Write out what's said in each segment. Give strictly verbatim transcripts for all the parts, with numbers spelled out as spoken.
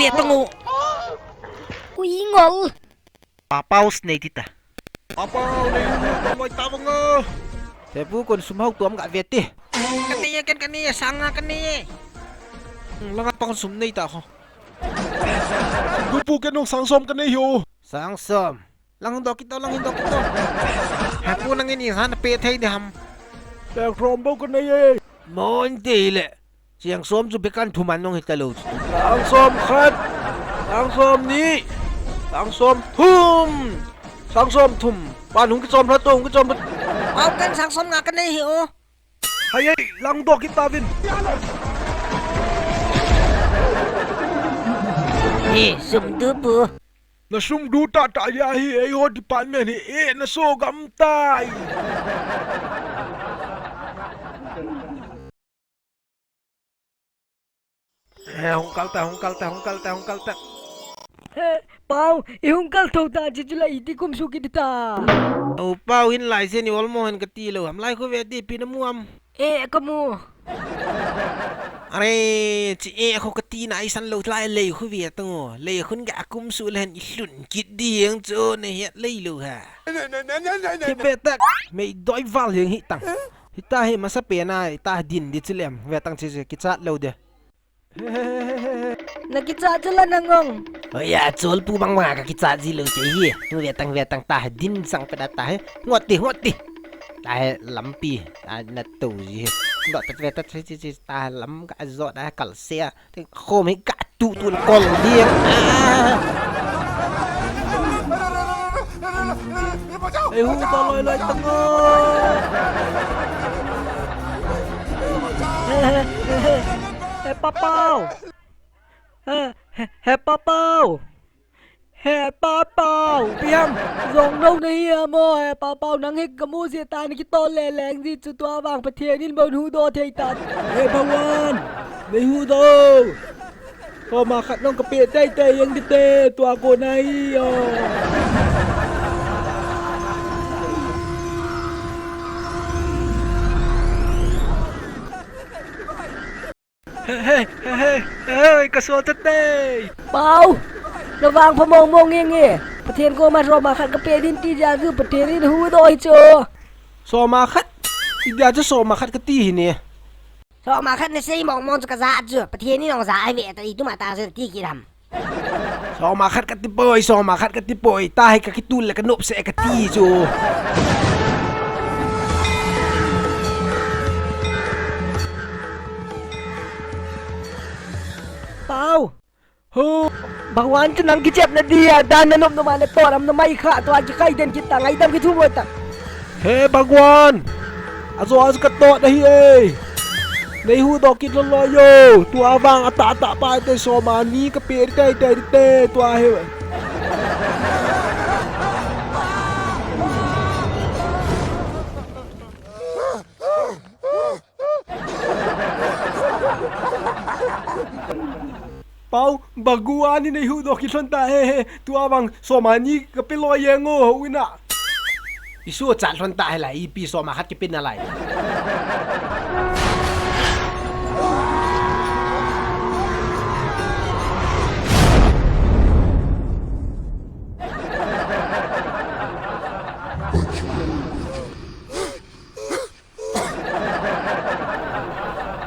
Te tong u. Ui ngol. Papau snei ti ta. Papau nei u, ta loi ta bang a. Te pu kon sum hau tuam ga ve ti. Ka nei e, ken ka nei e, sang nga ka nei e. Langa pa kon sum nei ta kho. Dupu ken nong sang som ka nei hi o. Sang som. Lang hin do kito, lang hin do kito. Hapu nang ini san pe thei de ham. Te krom bo ka nei e. Mon te le. Sang som chu bekan thuman nong hi ta lo. Sang som khat. Sang som ni. Sang som thum. Sang som thum. Pan hung kichom lha to, hung kichom lha. Pau ken sang som nga ka nei hi o. Hai ei, lang do kit ta vin. Hi, sum du pu. Na sum du ta ta ya hi, ei ho department hi, e, na so gam tai. Eh, hung kal ta, hung kal ta, hung kal ta, hung kal ta. Eh, Pau, i hung kal tho ta, chi chu la i ti kum su ki ta. O Pau hin lai se ni olmo hen ka ti lo, ham lai khu ve ti pi na mu am. Eh, ka mu. Are, chi e khu ka ti na i san lo lai lei khu ve ta ngo. Lei khun ga kum su le hen i hlun kit di ang chu ne het lei lo ha. Ti be tak, mei doi val hiang hi tang. Hita hi masa pe na, hita din di chilem, ve tang chi chi kichat lo de. Na kichat chu la na ngong. Oya, chol pu bang bang ka kichat ji lo che hi. Ve tang, ve tang ta, din sang pe da ta he. Ngot ti, ngot ti. Ta he lampi, ta na to ji he. Ngot ta ve ta chi chi chi ta lam ka zo da kal se. Khom hi ka tu tu kol ding. Ah. Ei, hu ta loi loi tang o. He, he, he, he. He, Pa Pau. He, he, he, Pa Pau. He Pa Pau, ipi ham? Jong lou nahi ham o, he Pa Pau, nang hi kamu jeh a tah a nakitol le leng ji chu, tua vang Pathen in bou huhdoh thei tan. He Bhagwan, nei huhdoh o. Soma khat nong kapeh teitei jeng ding te, tua kon ahi o. He, he, he, he, he, ka so ta te. Pau, na vangpha mong mong nge nge. Pathen koma soma khat kapeh ding ti jeh a chu Pathen in huhdoh hi chu. Soma khat? Idia chu soma khat kati hi ne. Soma khat nasei mong mong chu kajah chu. Pathen in nong jah ahi ve ta, ituma ta chu ti kit ham. Soma khat kati poi, soma khat kati poi, tahi kakitul le kanop seh kati chu. Pau! Ho! Bhagwan chu nang kichepna dia, dan nanop nop a natoh lam namai kha, tua kikhai den kit ta, ngaidam kithu boi ta. He Bhagwan! Ajo a chu katoh nahi e. Nei huhdoh kit lou lou o. Tua vang atah atah pa te soma ni kapeh teitei te tua hi. Pau, Bhagwan in nei huhdoh kit lhon ta he he. Tua vang soma ni kapeh lou jeng o, houin a. I suhchat lhon ta he lai, ipi soma khat kipe nalai.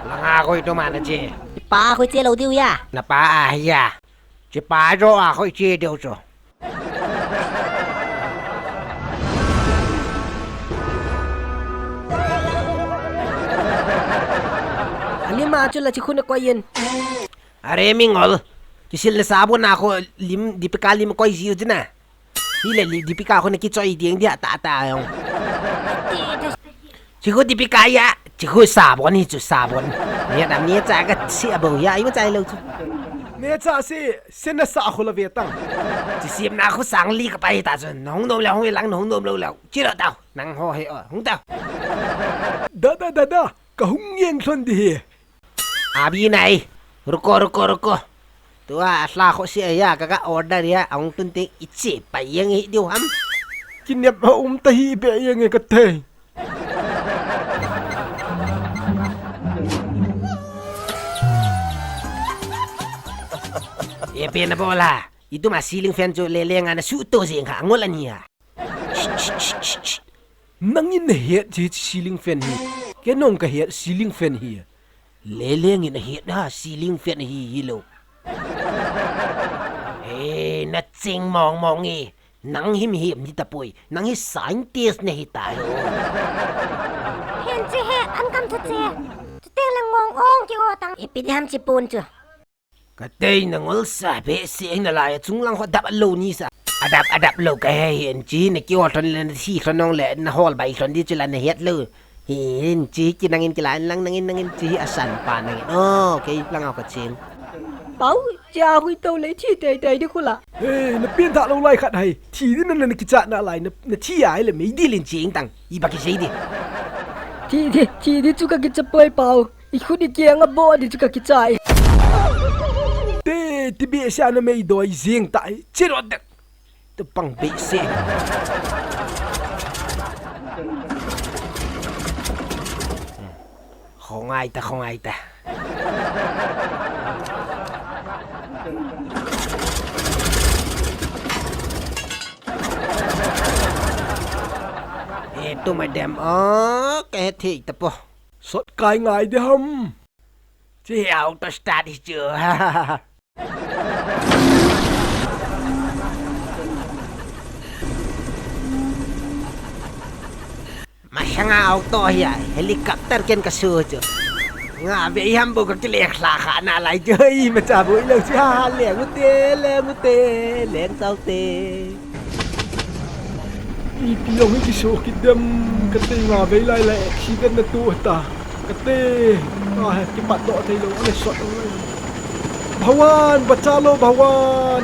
Langa koi to mana che. Pa koi che lou diu ya. Na pa a hi ya. Che pa jo a koi che diu cho. Alima chu la chi khun a koi yin. Are mingol. Kisil le sabon a kho lim, Deepika lim koi jiu jina. Hile li Deepika kho nakichoi ding dia ta ta jong. Chi kho Deepika ya, chi kho sabon hi chu sabon. Nia dam nia cha ka chi abo ya, ima chai lou chu. Nia cha si, si nasa kho la ve tang. Chi sim na kho sang li ka pai ta chu, nong nom lou, hong lang nong nom lou lou. Chi lou tau, nang ho he o, hong tau. Da, da, da, da, ka hung yeng lhon di hi. Abi nai, ruko, ruko, ruko. Tua, a hla kho si a ya, ka ka order ya, a hung tun teng i che pai jeng hi diu ham. Kinep a um ta hi be jeng e ka te. E Ipi nabol a? Ituma ceiling fan chu Leleng a nasuhto jing kha angol ani a. Nangin nahet ji ceiling fan hi. Kei jong kahet ceiling fan hi. Leleng in ahet a ceiling fan hi hilou. He, naching mong mong e. Nang hi mihem hitapoi. Nang hi scientist nahitai. Hin chi he, an kam chu chi. Chuteng le ngong ong ki o tang. Ipi di ham chi pon chu. Katei nangol sa behseh nalai a chunglang ho adap lou nisa. Adap, adap lou kahe hin chi, nakihol lhon le nathi lhon nong le nahol bai lhon di chu la nahet lou. Hin chi kinangin kilan lang nangin nangin chi asan pa nangin. Oh, kei lang au kaching. Pau, chia hui to le thi teitei di khula. He, napian tha lou lai khat hai. Thi di na na kichat nalai, na, nathi ai le mei di lin ching tang. Iba kisei di. Thi di, thi di chu kakicha poi Pau. Ikhut ikeng a bo di chu kakichai. Te, ti behseh a namei doi jing tai. Chiro dek. Tupang behseh. Khongai ta, khongai ta. E, tu mai dem o, kahe thei tapo. Sot kai ngai de ham. Chi auto start hi chu. Masanga auto hi a, helicopter ken kasu chu. Nga ve ham bo kakile khla kha nalai chu. Imacha bo ilou chi ha ha leng ute, leng ute, leng tau te. Ipi jong hi kiso kidem, kate nga vei lai lai accident natoh ta. Kate, ah, kipat doh thei lou, ale sot lou lai. Bhagwan, bacha lo, Bhagwan.